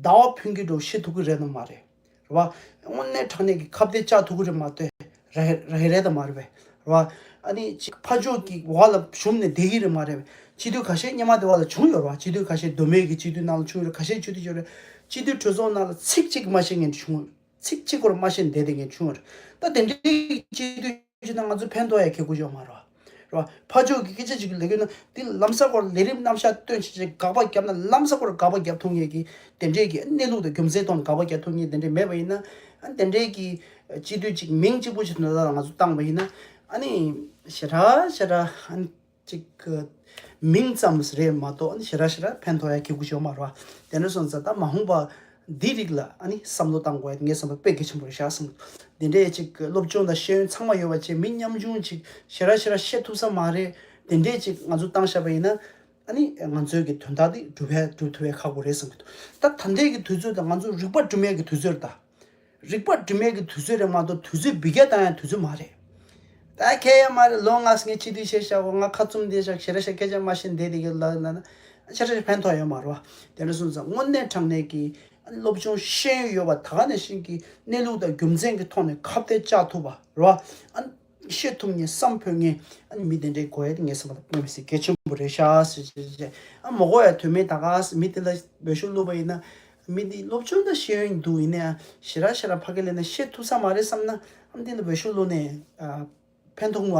ཟླ་བ་ཕུན་སྐྱིད་འདྲ་བོ་བཤད་ཐུབ་ཀྱི་རེད་དམ་མ་རེད། རེད་བ། དངོས་གནས་དྲང་གནས་ཀྱི་ཁ་གཏད་བཅག་ཐུབ་ཀྱི་རེད་མ་གཏོགས། རེད་རེད་རེད་དམ་མ་རེད་པས། རེད་བ། ཨ་ནི་ཅིག་ཕར་ཕྱོགས་ཀྱི་འོག་ལ་ཞུམ་ནས་བསྡད་ཀྱི་རེད་མ་རེད་པས། སྤྱི་འཐུས་ཁ་ཤས་སྔོན་མ་དེ་བ་ལ་བྱུང་ཡོད་རེད་བ། སྤྱི་འཐུས་ཁ་ཤས་མདོ་སྨད་ཀྱི་སྤྱི་འཐུས་ནང་ལ་བྱུང་ཡོད་རེད། ཁ་ཤས་སྤྱི་འཐུས་ཡོད་རེད། སྤྱི་འཐུས་གྲོས་ཚོགས་ནང་ལ་ཚིག་གཅིག་མ་བཤད་མཁན་བྱུང་། ཚིག་གཅིག་སྐོར་མ་བཤད་བསྡད་བསྡད་མཁན་བྱུང་ཡོད་རེད། ད་དེ་འདྲའི་སྤྱི་འཐུས་ཅིག་ན་ང་ཚོ་ཕན་ཐོགས་ཡ་ཁེ་གུ་ཡོད་མ་རེད་བ། རེད་བ། ཕར་ཕྱོགས་ཀྱི་སྐད་ཆ་ཅིག་ལབ་ཀྱི་ཡོད་ན། དེ་ལམ་སང་ཁོ་རང་ལས་རིམ་རྣམ་གཞག་སྟོན་བྱས་བྱས་དགག་པ་བརྒྱབ་ན། ལམ་སང་ཁོ་རང་དགག་པ་རྒྱབ་ཐུབ་མཁན་གྱི་དེ་འདྲའི་གི་གནས་ལུགས་དང་རྒྱུ་མཚན་ཐོག་ནས་དགག་པ་རྒྱབ་ཐུབ་མཁན་དེ་འདྲའི་མེད་པ་ཡིན་ན། ཨ་དེ་འདྲའི་གི་སྤྱི་འཐུས་ཅིག་མིང་གཅིག་པུ་ཞིག་དོན་དག་ལ་ང་ཚོ་བཏང་བ་ཡིན་ན། ཨ་ནི་ཞེ་དྲག་ཞེ་དྲག་ཨ་ནི་ཅིག་གི་མིང་ཙམ་རེད་མ་གཏོགས། ཨ་ནི་ཞེ་དྲག་ཞེ་དྲག་ཕན་ཐོགས་ཡ་ཁེ་གུ་ཞིག་ཡོད་མ་རེད་བ། དེ་འདྲ་སོང་ཙང་ད་མ་འོངས་པ་འདི་རིགས་ལ་ཨ་ནི་བསམ་བློ་བཏང་དགོས་ཡ་དེ་ངའི་བསམ་པ་དཔེ་གལ་ཆེན་པོ་རེད་ཤག་བསམ། འདི་འདྲའི་ཅིག་སློབ་སྦྱོང་དང་ཤེས་ཡོན་ཚང་མ་ཡོད་པ་བྱས། མི་ཉམ་ཆུང་ཅིག་ཞེ་དྲག་ཞེ་དྲག་བཤད་ཐུབ་ས་མ་རེད། དེ་འདྲའི་ཅིག་ང་ཚོ་བཏང་བཞག་པ་ཡིན་ན། ཨ་ནི་ང་ཚོའི་གི་དོན་དག་དེ་འགྲུབ་ཡ་འགྲུབ་ཐུབ་ཡ་ཁག་པོ་རེད་བསམ་གི་འདུག་ད་ད་ལྟའི་གི་དུས་ཚོད་དང་ང་ཚོ་རིག་པ་སྒྲིམ་ཡ་གི་དུས་ཚོད་རེད་ད། རིག་པ་སྒྲིམ་ཡས་ཀྱི་དུས་ཚོད་རེད་མ་གཏོགས། དུས་ཚོད་འབུད་རྒྱག་བཏང་ཡས་དུས་ཚོད་མ་རེད། ད་གལ་ཡོད་མ་རེད། ལོ་ལྔ་ངས་སྤྱི་འཐུས་བྱས་བཞག་གོ། ང་ཁ་བཙུམ་བསྡད་བཞག་ཞེ་དྲག་ཞེ་སྐད་ཆ་མ་བཤད་བསྡད་དེ་གི་ལ་ལ་ན་ཞེ་དྲག་ཞེ་ཕན་ཐོགས་ཡོད་མ་རེད་བ། དེ་འདྲ་སོང་ཙང་དངོས་གནས་དྲང་གནས་ཀྱི་སློབ་སྦྱོང་ཤེས་ཡོན་ཡོད་པ། ད་ག་ནང་བཞིན་གྱི་གནས་ལུགས་དང་རྒྱུ་མཚན་གྱི་ཐོག་ནས་ཁ་གཏད་བཅག་ཐུབ་པ་རེད་བ། བཤད་ཐུབ་མཁན། བསམ་ཕོད་མཁན། ཨ་ནི་མི་དེ་འདྲའི་དགོས་ཡ་དེ་ངའི་བསམ་པ་ལ་དཔེ་མི་སྲིད་གལ་ཆེན་པོ་རེད་ཤག་ཟེར་བྱས་བྱས། ཨ་མ་དགོས་ཡ་དོན་མེད། ད་ག་ས་མི་དེ་ལ་འོས་ཤོག་བླུགས་པ་ཡིན་ན། མི་དེ་སློབ་སྦྱོང་དང་ཤེས་ཡོན་འདུག་ཡིན་ནའང་ཞེ་དྲག་ཞེ་དྲག་ཕ་གི་ལས་ན་བཤད་ཐུབ་ས་མ་རེད་བསམ་ན། ཨ་མ་དེ་ལ་འོས་ཤོག་བླུགས་ནས་ཨ་ཕན་ཐོགས་མ།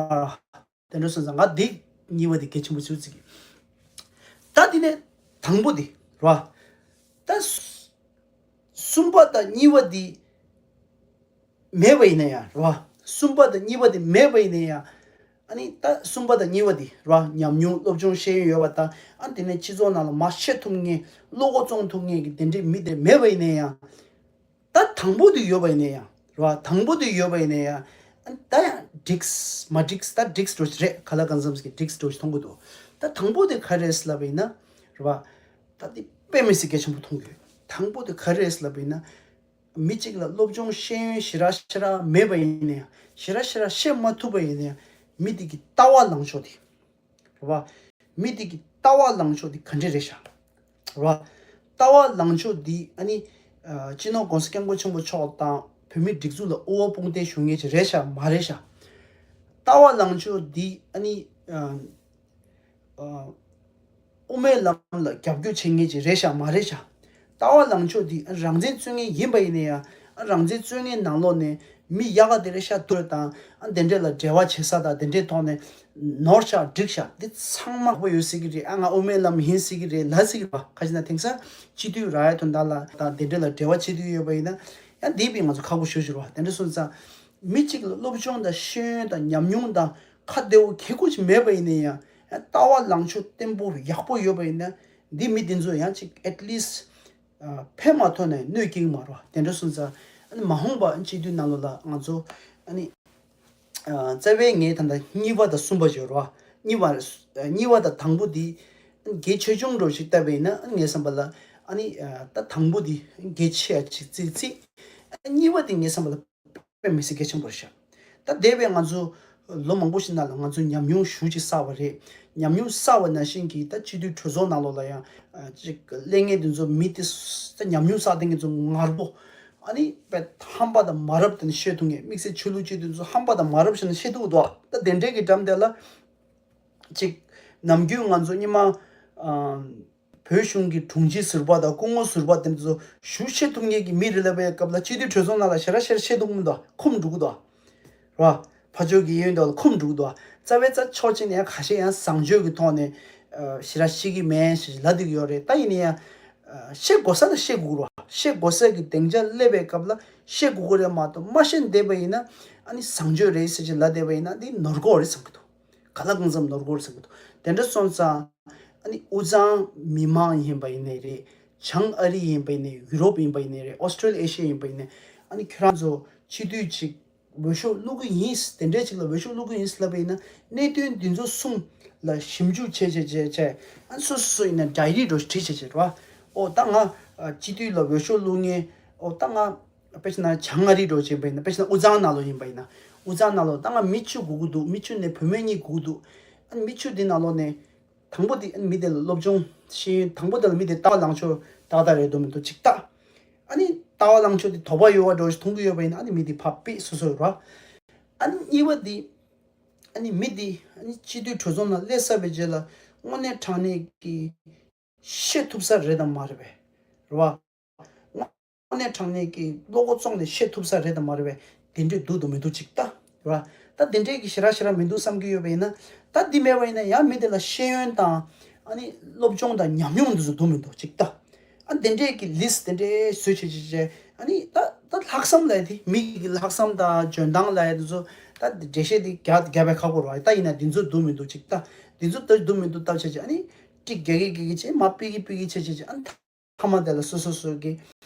དེ་འདྲ་སོང་ཙང་ང་འདི་གཉིས་པ་དེ་གལ་ཆེན་པོ་ཞེ་པོ་བརྩི་གི། ད་དེ་ནས་དང་པོ་དེ་རེད་བ། ད་གསུམ་པ་དང་གཉིས་པ་དེ་མེད་པ་ཡིན་ན་ཡང་རེད་བ། གསུམ་པ་དང་གཉིས་པ་དེ་མེད་པ་ཡིན་ན་ཡང་། ཨ་ནི་ད་གསུམ་པ་དང་གཉིས་པ་དེ་རེད་བ། ཉམས་མྱོང་སློབ་སྦྱོང་ཤེས་ཡོན་ཡོད་པ་དང་། ཨ་ནི་དེ་ནས་སྤྱི་ཚོགས་ནང་ལ་མར་བཤད་ཐུབ་མཁན། བློ་ཁོག་བཙོང་ཐུབ་མཁན་གྱི་དེ་འདྲའི་མི་དེ་མེད་པ་ཡིན་ན་ཡང་། ད་དང་པོ་དེ་ཡོད་པ་ཡིན་ན་ཡང་རེད་བ། དང་པོ་དེ་ཡོད་པ་ཡིན་ན་ཡང་། ཨ་ནི་ད་ཡང་འགྲིག་མ་འགྲིག་ད་འགྲིག་འགྲོ་གི་རེད། ག་ལ་གང་འཚམ་ཞིག་འགྲིག་འགྲོ་གི་མཐོང་གི་འདུག་ད་དང་པོ་དེ་ག་རེ་རེད་ལབ་པ་ཡིན་ན་རེད་བ། ད་དེ་དཔེ་མི་སྲིད་གལ་ཆེན་པོ་མཐོང་གི་ཡོད། དང་པོ་དེ་ག་རེ་རེད་ལབ་པ་ཡིན་ན། མི་གཅིག་ལ་སློབ་སྦྱོང་ཤེས་ཡོན་ཞེ་དྲག་ཞེ་དྲག་མེད་པ་ཡིན་ན་ཡང་། ཞེ་དྲག་ཞེ་དྲག་བཤད་མ་ཐུབ་པ་ཡིན་ན་ཡང་། མི་དེ་གི་ལྟ་བ་ལངས་ཕྱོགས་དེ། རེད་བ། མི་དེ་གི་ལྟ་བ་ལངས་ཕྱོགས་དེ་ག་འདྲ་རེད་ཤག་རེད་བ། ལྟ་བ་ལངས་ཕྱོགས་དེ་ཨ་ནི། ཨ། སྤྱི་ནོར་༸གོང་ས་༸སྐྱབས་མགོན་ཆེན་པོ་མཆོག་དང་བོད་མིའི་སྒྲིག་འཛུགས་ལ་དབུ་བ་དཔུང་འདེགས་ཞུ་མཁན་ཅིག་རེད་ཤག་མ་རེད་ཤག་ལྟ་བ་ལངས་ཕྱོགས་འདི་ཨ་ནི། ཨ། ཨ། དབུ་མའི་ལམ་ལ་རྒྱབ་སྐྱོར་བྱེད་མཁན་ཅིག་རེད་ཤག་མ་རེད་ཤག་ལྟ་བ་ལངས་ཕྱོགས་འདི་ཨ་རང་བཙན་རྩོད་མཁན་ཡིན་པ་ཡིན་ན་ཡང་། ཨ། རང་བཙན་རྩོད་མཁན་ནང་ལོགས་ནས་མི་ཡག་ག་དེ་རེད་ཤག་དེ་དང་། ཨ། དེ་འདྲས་ལ་འབྲེལ་བ་བྱེད་ས་དང་དེ་འདྲས་ཐོག་ནས་ནོར་ཤག་འགྲིག་ཤག་འདི་ཚང་མ་ཡག་པོ་ཡོད་སྲིད་ཀྱི་རེད། ཨ། ང་དབུ་མའི་ལམ་ཡིན་སྲིད་ཀྱི་རེད་ལབ་སྲིད་ཀྱི་རེད་བ། ག་ཅི་ན་དེང་སང་སྤྱི་འཐུས་རག་ཡ་དོན་དག་ལ་དང་དེ་འདྲས་ལ་འབྲེལ་བ་བྱེད་དུ་ཡོད་པ་ཡིན་ན། ཡང་འདི་བས་ང་ཚོ་ཁག་པོ་ཞེ་པོ་ཅིག་རེད་བ། དེ་འདྲ་སོང་ཙང་། མི་གཅིག་ལ་སློབ་སྦྱོང་དང་ཤེས་ཡོན་དང་ཉམས་མྱོང་དང་ཁ་བདེ་བོ་གི་གུ་ཅིག་མེད་པ་ཡིན་ན་ཡང་། ཡང་ལྟ་བ་ལངས་ཕྱོགས་བརྟན་པོ་ཡག་པོ་ཡོད་པ་ཡིན་ན། འདི་མི་འདི་ཚོ་ཡང་ཅིག at least ཕན་མ་ཐོགས་ནས་གནོད་སྐྱེལ་གྱི་མ་རེད་བ། དེ་འདྲ་སོང་ཙང་། ཨ་ནི་མ་འོངས་པ་སྤྱི་འཐུས་ནང་ལོགས་ལ་ང་ཚོ་ཨ་ནི། ཨ། རྩ་བའི་ངས་ད་ལྟ་གཉིས་པ་དང་གསུམ་པ་ཡོད་རེད་བ། གཉིས་པ། གཉིས་པ་དང་དང་པོ་འདི་གལ་ཆེ་ཆུང་འདྲ་ཞིག་བལྟས་པ་ཡིན་ན། ངའི་བསམ་པ་ལ་ཨ་ནི། ཨ། ད་དང་པོ་འདི་གལ་ཆེ་ཡ་ཅིག་བརྩི་བརྩི། ཨ། གཉིས་པ་འདི་ངའི་བསམ་པ་ལ་དཔེ་མི་སྲིད་གལ་ཆེན་པོ་རེད་ཤག་ད་འདས་པའི་ང་ཚོ་ལོ་མང་པོ་ཞིག་ནང་ལ་ང་ཚོ་ཉམས་མྱོང་ཞེ་པོ་ཅིག་བསགས་པ་རེད། ཉམས་མྱོང་བསགས་པ་ནང་བཞིན་གྱི་ད་སྤྱི་འཐུས་གྲོས་ཚོགས་ནང་ལོགས་ལ་ཡང་། ཨ། ཅིག་གླེང་མཁན་དེ་ཚོ་མི་དེ་ད་ཉམས་མྱོང་བསགས་བསྡད་མཁན་ཚོ་ངར་པོ། ཨ་ནི་དཔེ་ཧམ་པ་དང་མ་རབས་དེ་ནི་བཤད་ཐུབ་མཁན། དམིགས་བསལ་ཆོས་ལུགས་སྤྱི་འཐུས་དེ་ཚོ་ཧམ་པ་དང་མ་རབས་བཤད་ན་བཤད་ཐུབ་འདུག་ད་དེ་འདྲའི་གི་འགྲམ་དེ་ལ་ཅིག་ནམ་རྒྱུན་ང་ཚོ་སྔོན་མ། ཨ། བོད་གཞུང་གི་དྲུང་ཆེ་ཟུར་པ་དང་སྐུ་ངོ་ཟུར་པ་དེ་ཚོ་ཞུ་བཤད་ཐུབ་མཁན་གྱི་མི་རེད་ལབ་པའི་སྐབས་ལ་སྤྱི་འཐུས་གྲོས་ཚོགས་ནང་ལ་ཞེ་དྲག་ཞེ་དྲག་བཤད་ཐུབ་མི་འདུག་འཁུམས་འགྲོ་གི་འདུག་ར། ཕར་ཕྱོགས་ཀྱི་གཡས་གཡོན་དག་ལ་འཁུམས་འགྲོ་གི་འདུག་རྩ་བའི་རྩ་ཕྱོགས་གཅིག་ནས་ཁ་ཤས་ཡང་བཟང་སྤྱོད་ཀྱི་ཐོག་ནས། ཨ། ཞེ་དྲག་བཤད་ཀྱི་མེད་ཞེས་ལབ་བསྡད་ཀྱི་ཡོད་རེད། ད་ཡིན་ན་ཡང་། ཨ། བཤད་དགོས་ས་ལ་བཤད་དགོས་རེད་བ། བཤད་དགོས་ས་གི་སྡིངས་ཆ་སླེབས་པའི་སྐབས་ལ་བཤད་དགོས་ཀྱི་རེད་མ་གཏོགས། མ་བཤད་བསྡད་པ་ཡིན་ན། ཨ་ནི་བཟང་སྤྱོད་རེད་ཟེར་ཅིག་ལབ་བསྡད་པ་ཡིན་ན་འདི་ནོར་འགྲོ་རེད་བསམ་གྱི་འདུག་ག་ལ་གང་འཚམ་ནོར་འགྲོ་རེད་བསམ་གྱི་འདུག་དེ་འདྲ་སོང་ཙང་། ཨ་ནི་དབུས་གཙང་མི་མང་ཡིན་པ་ཡིན་ནའི་རེད། བྱང་ཨ་རི་ཡིན་པ་ཡིན་ནའི། ཡུ་རོབ་ཡིན་པ་ཡིན་ནའི་རེད། ཨོ་སི་ཀྲོ་ལི་ཨེ་ཤི་ཡ་ཡིན་པ་ཡིན་ནའི། ཨ་ནི་ཁྱོད་རང་ཚོ་སྤྱི་འཐུས་ཅིག་འོས་ཤོག་བླུག་གི་ཡིན། དེ་འདྲའི་ཅིག་ལ་འོས་ཤོག་བླུག་གི་ཡིན་ལབ་པ་ཡིན་ན། གནད་དོན་འདི་ཚོ་གསུམ་ལ་ཞིབ་འཇུག་བྱས་བྱས་བྱས་བྱས། ཨ་ནི་སོ་སོ་སོ་ཡིན་ན་ཌའི་རི་འདྲ་བྲིས་བྱས་བྱས་རེད་བ། ཨོ་ད་ང་། ཨ། སྤྱི་འཐུས་ལ་འོས་ཤོག་བླུག་མཁན། ཨོ་ད་ང་། དཔེ་བྱས་ན་བྱང་ཨ་རི་འདྲ་བྱས་པ་ཡིན་ན། དཔེ་བྱས་ན་དབུས་གཙང་ནང་ལོགས་ཡིན་པ་ཡིན་ན། དབུས་གཙང་ནང་ལོགས་ད་ང་མི་བཅུ་དགོས་ཀྱི་འདུག་མི་བཅུ་ནས་བུད་མེད་གཉིས་དགོས་ཀྱི་འདུག་ཨ་ནི་མི་བཅུ་འདི་ནང་ལོགས་ནས། དང་པོ་དེ་ཨ་ནི་མི་དེ་ལ་སློབ་སྦྱོང་ཤེས་ཡོན། དང་པོ་དེ་ལ་མི་དེ་ལྟ་བ་ལངས་ཕྱོགས་ཏག་ཏག་རེད་འདུག་མི་འདུག་ཅིག་ལྟ། ཨ་ནི་ལྟ་བ་ལངས་ཕྱོགས་དེ་དོགས་པ་ཡོད་པ་འདྲ་ཞིག་མཐོང་གི་ཡོད་པ་ཡིན་ན། ཨ་ནི་མི་དེ་ཕར་ཕུད། སོ་སོ་ར། ཨ་ནི་གཉིས་པ་དེ། ཨ་ནི་མི་དེ་ཨ་ནི་སྤྱི་འཐུས་གྲོས་ཚོགས་ནང་སླེབས་ཚར་བའི་རྗེས་ལ་དངོས་གནས་དྲང་གནས་ཀྱི་བཤད་ཐུབ་ས་རེད་དམ་མ་རེད་པས། རེད་བ། དངོས་གནས་དྲང་གནས་ཀྱི་བློ་ཁོག་བཙོང་ནས་བཤད་ཐུབ་ས་རེད་དམ་མ་རེད་པས། དེ་འདྲས་འདུག་འདུག་མི་འདུག་ཅིག་ལྟ། རེད་བ། ད་དེ་འདྲས་ཀྱི་ཞེ་དྲག་ཞེ་དྲག་མི་འདུག་བསམ་གྱི་ཡོད་པ་ཡིན་ན། ད་འདི་མེད་པ་ཡིན་ན་ཡང་མི་དེ་ལ་ཤེས་ཡོན་དང་། ཨ་ནི་སློབ་སྦྱོང་དང་ཉམས་མྱོང་འདི་ཚོ་འདུག་མི་འདུག་ཅིག་ལྟ། ཨ། དེ་འདྲས་ཀྱི་ལིས་དེ་འདྲས་བཟོས་བྱས་བྱས་བྱས། ཨ་ནི་ད་ད་ལྷག་བསམ་ལབ་ཡ་དེ། མི་གི་ལྷག་བསམ་དང་འཇོན་ཐང་ལབ་ཡ་དེ་ཚོ། ད་འགྲེལ་བཤད་དེ་རྒྱག་རྒྱག་པའི་ཁག་པོ་རེད་བ། ད་ཡིན་ན་འདི་ཚོ་འདུག་མི་འདུག་ཅིག་ལྟ། འདི་ཚོ་ད་འདུག་མི་འདུག་ལྟ་བྱས་བྱས། ཨ་ནི་ཀྲིག་རྒྱག་གི་རྒྱག་གི་བྱས། མར་ཕུད་གི་ཕུད་གི་བྱས་བྱས་བྱས། ཨ་ནི་མཐའ་མ་དེ་ལ་སོ་སོ་སོ་གི།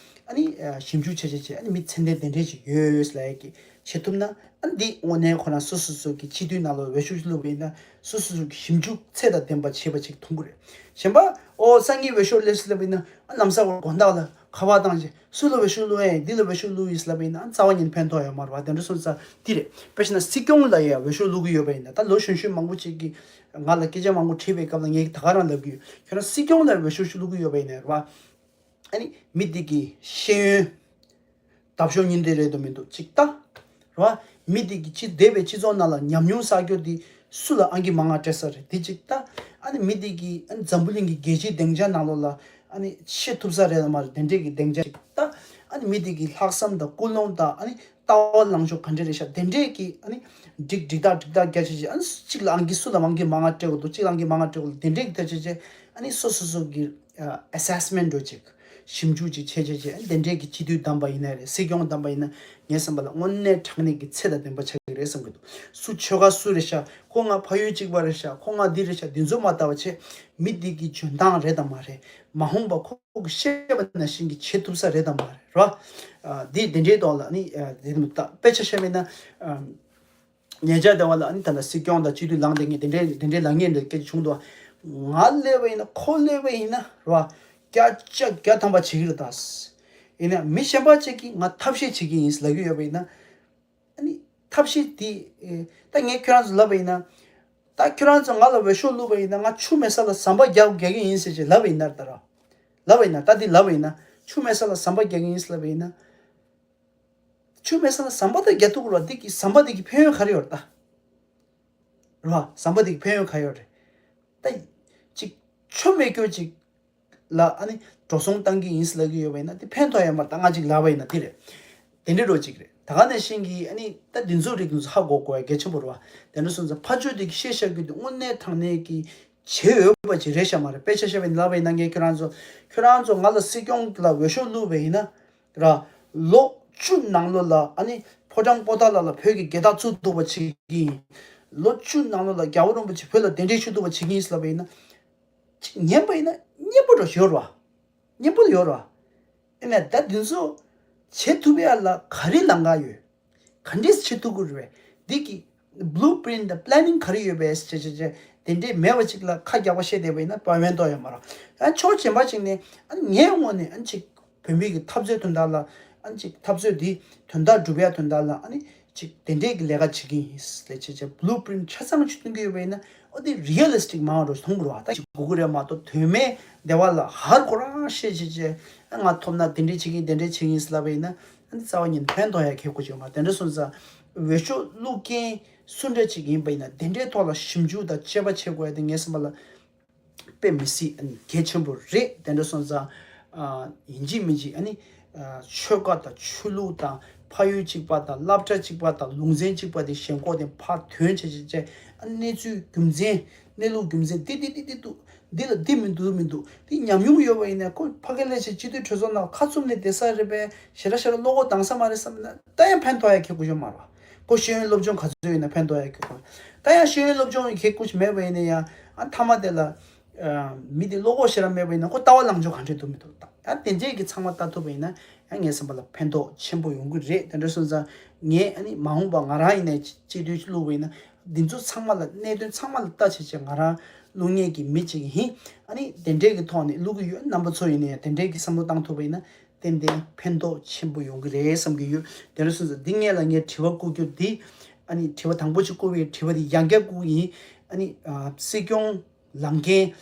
ཨ་ནི་ཞིབ་འཇུག་བྱས་བྱས་བྱས། ཨ་ནི་མི་ཚད་ལྡན་དེ་འདྲས་ཅིག་ཡོད་ལབ་ཡ་གི་བྱེད་ཐུབ་ན། ཨ་ནི་འདི་དངོས་གནས་ཁོ་རང་སོ་སོ་སོ་གི་སྤྱི་འཐུས་ནང་ལ་འོས་ཤོག་བླུགས་པ་ཡིན་ན། སོ་སོ་སོ་གི་ཞིབ་འཇུག་ཚད་དང་ལྡན་པ་བྱས་པ་ཅིག་མཐོང་གི་རེད། གཞན་པ། ཨོ་སང་ཉིན་འོས་ཤོག་སླེབས་སླེབས་པ་ཡིན་ན། ཨ། ལམ་སང་དགོང་དག་ལ་ཁ་པར་བཏང་བྱས། སུ་ལ་འོས་ཤོག་བླུགས་ཡིན། འདི་ལ་འོས་ཤོག་བླུགས་ཡིན་ལབ་པ་ཡིན་ན། ཨ། རྩ་བ་ཉིད་ཕན་ཐོགས་ཡོད་མ་རེད་བ། དེ་འདྲ་སོང་ཙང་འདི་རེད། དཔེ་བྱས་ན་སྲིད་སྐྱོང་ལ་ཡང་འོས་ཤོག་བླུགས་ཀྱི་ཡོད་པ་ཡིན་ན། ད་ལོ་གཞོན་གཞོན་མང་པོ་ཅིག་གིས་ང་ལ་སྐད་ཆ་མང་པོ་དྲིས་པའི་སྐབས་ལ་ངས་ད་ག་རང་ལབ་ཀྱི་ཡོད། ཁྱོད་རང་སྲིད་སྐྱོང་ལ་འོས་ཤོག་བླུགས་ཀྱི་ཡོད་པ་ཡིན་ན་རེད་བ། ཨ་ནི་མི་དེ་གི་ཤེས་ཡོན་འདབ་གཤོག་གཉིས་ལྡན་རེད་འདུག་མི་འདུག་ཅིག་ལྟ། རེད་བ། མི་དེ་གི་སྤྱི། འདས་པའི་སྤྱི་ཚོགས་ནང་ལ་ཉམས་མྱོང་བསགས་རྒྱུ་དེ་སུ་ལ་ཨང་ཀི་མང་ང་སྤྲད་ས་རེད། དེ་ཅིག་ལྟ། ཨ་ནི་མི་དེ་གི། ཨ་ནི་འཛམ་བུ་གླིང་གི་རྒྱལ་སྤྱིའི་སྡིངས་ཆ་ནང་ལོགས་ལ། ཨ་ནི་བཤད་ཐུབ་ས་རེད་དམ་མ་རེད། དེ་འདྲས་ཀྱི་སྡིངས་ཆ་ཅིག་ལྟ། ཨ་ནི་མི་དེ་གི་ལྷག་བསམ་དང་ཀུན་སློང་དང་། ཨ་ནི་ལྟ་བ་ལངས་ཕྱོགས་ག་འདྲས་རེད་ཤག་དེ་འདྲས་ཀྱི། ཨ་ནི་འགྲིག་འགྲིག་དག་འགྲིག་དག་རྒྱ་ཆེ་ཆེ། ཨ་ནི་གཅིག་ལ་ཨང་ཀི། སུ་ལ་ཨང་ཀི་མང་ང་སྤྲད་དགོས་འདུག་གཅིག་ལ་ཨང་ཀི་མང་ང་སྤྲད་དགོས་འདུག་དེ་འདྲས་ཀྱི་ཐག་ཆོད་བྱས། ཨ་ནི་སོ་སོ་སོ་གི། ཨ། ཨེ་སེ་སི་མེན་ཊི་འདྲ་ཅིག་ཞིབ་འཇུག་ཅིག་བྱས་བྱས་བྱས། ཨ་ནི་དེ་འདྲས་ཀྱི་སྤྱི་འཐུས་བདམས་པ་ཡིན་ན་རེད། སྲིད་སྐྱོང་བདམས་པ་ཡིན་ན། ངའི་བསམ་པ་ལ་དངོས་གནས་དྲང་གནས་ཀྱི་ཚད་དང་ལྡན་པ་ཆགས་ཀྱི་རེད་བསམ་གྱི་འདུག་སུ་ཆོལ་ཁ་སུ་རེད་ཤག་ཁོ་ང་ཕ་ཡུལ་གཅིག་པ་རེད་ཤག་ཁོ་ང་འདི་རེད་ཤག་འདི་ཚོ་མ་ལྟ་བ་བྱས། མི་འདི་གི་འཇོན་ཐང་རེད་དམ་མ་རེད། མ་འོངས་པ་ཁོ་གིས་བཤད་པ་ནང་བཞིན་གྱི་བྱེད་ཐུབ་ས་རེད་དམ་མ་རེད། རེད་བ། ཨ། འདི་འདི་འདྲའི་ཐོག་ལ་ནི། ཨ། འདི་ནི་ད་དཔེ་ཆ་བཞག་པ་ཡིན་ན། ཨ། ཉེ་ཆར་དེ་བ་ལ་ཨ་ནི་ད་ལྟ་སྲིད་སྐྱོང་དང་སྤྱི་འཐུས་ལངས་བསྡད་མཁན་དེ་འདྲའི་དེ་འདྲའི་ལངས་མཁན་འདྲ་སྐད་ཆ་བྱུང་འདུག་ང་སླེབས་པ་ཡིན་ན། ཁོ་སླེབས་པ་ཡིན་ན། རེད་བ། བརྒྱ་ཆ་བརྒྱ་ཐམ་པ་བྱེད་ཀྱི་རེད་ད། ཡིན་ན་མི་གཞན་པ་ཅིག་གིས་ང་ཐབས་ཤེས་བྱེད་ཀྱི་ཡིན་ལབ་ཀྱི་ཡོད་པ་ཡིན་ན། ཨ་ནི་ ཐབས་ཤེས་དེ་ཨེ། ད་ངས་ཁྱོད་རང་ཚོ་ལབ་པ་ཡིན་ན། ད་ཁྱོད་རང་ཚོ་ང་ལ་འོས་ཤོག་བླུགས་པ་ཡིན་ན། ང་ཆུ་མེད་ས་ལ་ཟམ་པ་རྒྱག་རྒྱག་གི་ཡིན་ཟེར་ཅིག་ལབ་པ་ཡིན་ན། ད་ར་ལབ་པ་ཡིན་ན། ད་འདི་ལབ་པ་ཡིན་ན། ཆུ་མེད་ས་ལ་ཟམ་པ་རྒྱག་གི་ཡིན་ཟེར་ལབ་པ་ཡིན་ན། ཆུ་མེད་ས་ལ་ཟམ་པ་ད་རྒྱག་ཐུབ་ཀྱི་རེད་བ། འདི་གི་ཟམ་པ་འདི་གི་ཕན་ཡོན་ག་རེ་ཡོད་རེད་ད། རེད་བ། ཟམ་པ་འདི་གི་ཕན་ཡོན་ག་ཡོད་རེད། ད་ཅིག་ཆུ་མེད་རྒྱུ་ཅིག་ལ་ཨ་ནི་འགྲོ་སོང་བཏང་གི་ཡིན་ཟེར་ལབ་ཀྱི་ཡོད་པ་ཡིན་ན། དེ་ཕན་ཐོགས་ཡ་མ་རེད། ད་ང་ཅིག་ལབ་པ་ཡིན་ན་དེ་རེད། དེ་འདྲ་འགྲོ་ཅིག་རེད། ད་ག་ནང་བཞིན་གྱི་ཨ་ནི་ད་འདི་ཚོ་རིགས་འདི་ཚོ་ཧ་གོ་དགོས་ཡ་གལ་ཆེན་པོ་རེད་བ། དེ་འདྲ་སོང་ཙང་ཕར་ཕྱོགས་དེ་གི་བཤད་བཞག་རྒྱུ་དེ་དངོས་གནས་དྲང་གནས་ཀྱི་བྱེད་འོས་པ་ཅིག་རེད་ཤག་མ་རེད། དཔེ་ཆ་བཞག་པ་ཡིན་ན་ལབ་པ་ཡིན་ན། ངས་ཁྱོད་རང་ཚོ་ཁྱོད་རང་ཚོ་ང་ལ་སྲིད་སྐྱོང་ལ་འོས་ཤོག་བླུགས་པ་ཡིན་ན། ར། ལོ་བཅུ་ནང་ལོགས་ལ་ཨ་ནི་ཕོ་བྲང་པོ་ཏཱ་ལ་ལ་བོད་ཀྱི་རྒྱལ་དར་བཙུགས་ཐུབ་པ་བྱེད་ཀྱི་ཡིན། ལོ་བཅུ་ནང་ལོགས་ལ་རྒྱལ་བ་རིན་པོ་ཆེ་བོད་ལ་གདན་འདྲེན་ཞུ་ཐུབ་པ་བྱེད་ཀྱི་ཡིན་ཟེར་ལབ་པ་ཡིན་ན། ཉན་པ་ཡིན་ན་སྙན་པོ་འདྲ་ཡོད་རེད་བ། སྙན་པོ་ཡོད་རེད་བ། ཨེ་ནས་ད་འདི་ཚོ་བྱེད་ཐུབ་ཡ་ལ་ག་རེ་ལམ་ཁ་ཡོད། ག་འདྲས་བྱེད་ཐུབ་ཀྱི་རེད་པས། འདི་གི་blueprint དང་planning ག་རེ་ཡོད་པས་ཟེར་བྱས་བྱས་བྱས། དེ་འདྲས་མེད་པ་ཅིག་ལ་ཁ་རྒྱག་པ་བཤད་བསྡད་པ་ཡིན་ན་ཕན་ཐོགས་ཡོད་མ་རེད། ཡང་ཕྱོགས་གཞན་པ་ཅིག་ནས་ཨ་ནི་ངའི་ངོས་ནས་ཨ་ནི་ཅིག་བོད་མི་གི་འཐབ་རྩོད་དོན་དག་ལ། ཨ་ནི་ཅིག་འཐབ་རྩོད་འདི་དོན་དག་སྒྲུབ་ཡ་དོན་དག་ལ་ཨ་ནི་ཅིག་དེ་འདྲས་ཀྱི་ལས་ཀ་བྱེད་ཀྱི་ཡིན་ཟེར་བྱས་བྱས་blueprint ཆ་ཚང་ཅིག་སྟོན་གྱི་ཡོད་པ་ཡིན་ན། ཨོ་དེ་realistic མང་བ་འགྲོ་མཐོང་དགོས་རེད་བ། ད་ཅིག་དགོས་ཀྱི་རེད་མ་གཏོགས། དོན་མེད་སྡེ་བ་ལ་ཧར་གོ་རང་བཤད་བྱས་བྱས། ཨ་ང་ཐོབ་ན་དེ་འདྲས་བྱེད་ཀྱི་ཡིན། དེ་འདྲས་བྱེད་ཀྱི་ཡིན་ཟེར་ལབ་པ་ཡིན་ན། ཨ་ནི་རྩ་བ་ཉིད་ཕན་ཐོགས་ཡ་ཁེ་གོ་ཅིག་ཡོད་མ་རེད། དེ་འདྲ་སོང་ཙང་འོས་ཤོག་བླུག་མཁན་སུ་འདྲ་ཅིག་ཡིན་པ་ཡིན་ན། དེ་འདྲའི་ཐོག་ལ་ཞིབ་འཇུག་དང་དཔྱད་པ་བྱེད་དགོས་ཡ་དེ་ངའི་བསམ་པ་ལ་དཔེ་མི་སྲིད་གལ་ཆེན་པོ་རེད། དེ་འདྲ་སོང་ཙང་། ཨ། ཡིན་གཅིག་མིན་གཅིག་ཨ་ནི། ཨ། ཆོལ་ཁ་དང་ཆོས་ལུགས་དང་ཕ་ཡུལ་གཅིག་པ་དང་སློབ་གྲྭ་གཅིག་པ་དང་ལུང་ཚན་གཅིག་པ་དེ་ཞེན་ཁོག་དེ་ཕར་དོན་བྱེད་བྱེད་བྱེད། ཨ། གནས་ཚུལ་རྒྱུ་མཚན། གནས་ལུགས་རྒྱུ་མཚན་འདི་འདི་འདི་འདི་འདུག་འདི་ལ་འདི་མི་འདུག་མི་འདུག་འདི་ཉམས་མྱོང་ཡོད་པ་ཡིན་ན། ཁོ་ཕ་གི་ལས་བྱེད་སྤྱི་འཐུས་གྲོས་ཚོགས་ནང་ཁ་བཙུམ་ནས་བསྡད་ས་རེད་པས། ཞེ་དྲག་ཞེ་དྲག་བློ་ཁོག་འདང་ས་མ་རེད་བསམ་ན། ད་ཡང་ཕན་ཐོགས་ཡ་ཁེ་གོ་ཡོད་མ་རེད། ཁོ་ཤེས་ཡོན་སློབ་སྦྱོང་ག་ཚོད་ཡོད་ན་ཕན་ཐོགས་ཡ་ཁེ་གོ། ད་ཡང་ཤེས་ཡོན་སློབ་སྦྱོང་ཁེ་གོ་ཞིག་མེད་པ་ཡིན་ན་ཡང་། ཨ། མཐའ་མ་དེ་ལ། ཨ། མི་དེ་བློ་ཁོག་ཞེ་དྲག་མེད་པ་ཡིན་ན་ཁོ་ལྟ་བ་ལངས་ཕྱོགས་གང་འདྲ་འདུག་མི་འདུག་ད་ཡང་དེ་འདྲས་ཀྱི་ཚང་མ་ལྟ་ཐུབ་པ་ཡིན་ན། ཡང་ངའི་བསམ་པ་ལ་ཕན་ཐོགས་ཆེན་པོ་ཡོང་གི་རེད། དེ་འདྲ་སོང་ཙང་ངས་ཨ་ནི་མ་འོངས་པ་ང་རང་ཡིན་ནའི་སྤྱི་འཐུས་བླུགས་པ་ཡིན་ན། འདི་ཚོ་ཚང་མ་ལ། གནད་དོན་ཚང་མ་ལ་ལྟ་བྱས་བྱས་ང་རང་བླུགས་མཁན་གྱི་མི་གཅིག་ཡིན། ཨ་ནི་དེ་འདྲས་ཀྱི་ཐོག་ནས་བླུགས་ཀྱི་ཡོད། རྣམ་པ་ཚོ་ཡིན་ནའི་དེ་འདྲས་ཀྱི་བསམ་བློ་བཏང་ཐུབ་པ་ཡིན་ན། ཏན་ཏན་ཕན་ཐོགས་ཆེན་པོ་ཡོང་གི་རེད་བསམ་གྱི་ཡོད། དེ་འདྲ་སོང་ཙང་འདི་སྔོན་ལ་ངས་དྲི་བ་བཀོད་རྒྱུ་འདི། ཨ་ནི་དྲི་བ་དང་པོ་ཅིག་བཀོད་པའི་དྲི་བ་འདི་ཡང་བསྐྱར་བཀོད་ཀྱི་ཡིན། ཨ་ནི། ཨ། སྲིད་སྐྱོང་ལངས་མཁན་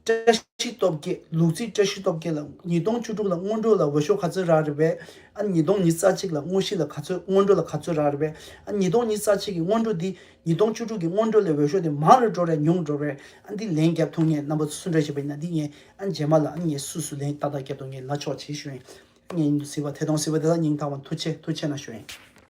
བཀྲ་ཤིས་སྟོབས་རྒྱལ། ལུག་རྫི་བཀྲ་ཤིས་སྟོབས་རྒྱལ་ལ་ཉིས་སྟོང་བཅུ་དྲུག་ལ་སྔོན་འགྲོ་ལ་འོས་ཤོག་ག་ཚོད་རག་རེད་པས། ཨ། ཉིས་སྟོང་ཉི་ཤུ་རྩ་གཅིག་ལ་དངོས་གཞི་ལ་ག་ཚོད། སྔོན་འགྲོ་ལ་ག་ཚོད་རག་རེད་པས། ཨ། ཉིས་སྟོང་ཉི་ཤུ་རྩ་གཅིག་གི་སྔོན་འགྲོ་འདི་ཉིས་སྟོང་བཅུ་དྲུག་གི་སྔོན་འགྲོ་ལས་འོས་ཤོག་དེ་མང་རུ་འགྲོ་རེད། ཉུང་རུ་འགྲོ་རེད། ཨ། འདི་ལན་རྒྱབ་ཐུབ་མཁན་རྣམ་པ་ཚོ་སུ་འདྲ་ཞིག་པ་ཡིན་ན། འདི་ངས། ཨ། རྗེས་མ་ལ། ཨ། ངས་སུ་སུ་ལན་ཏག་ཏག་རྒྱབ་ཐུབ་མཁན་ལ་ཆོག་བྱེད་ཞུ་ཡིན། ངས་གཟིགས་པ་དེ་དང་གཟིགས་པ་དེ་དག་སྙིང་ཐག་པ་ཐུགས་རྗེ་ཐུགས་རྗེ་གནང་ཞུ་ཡིན།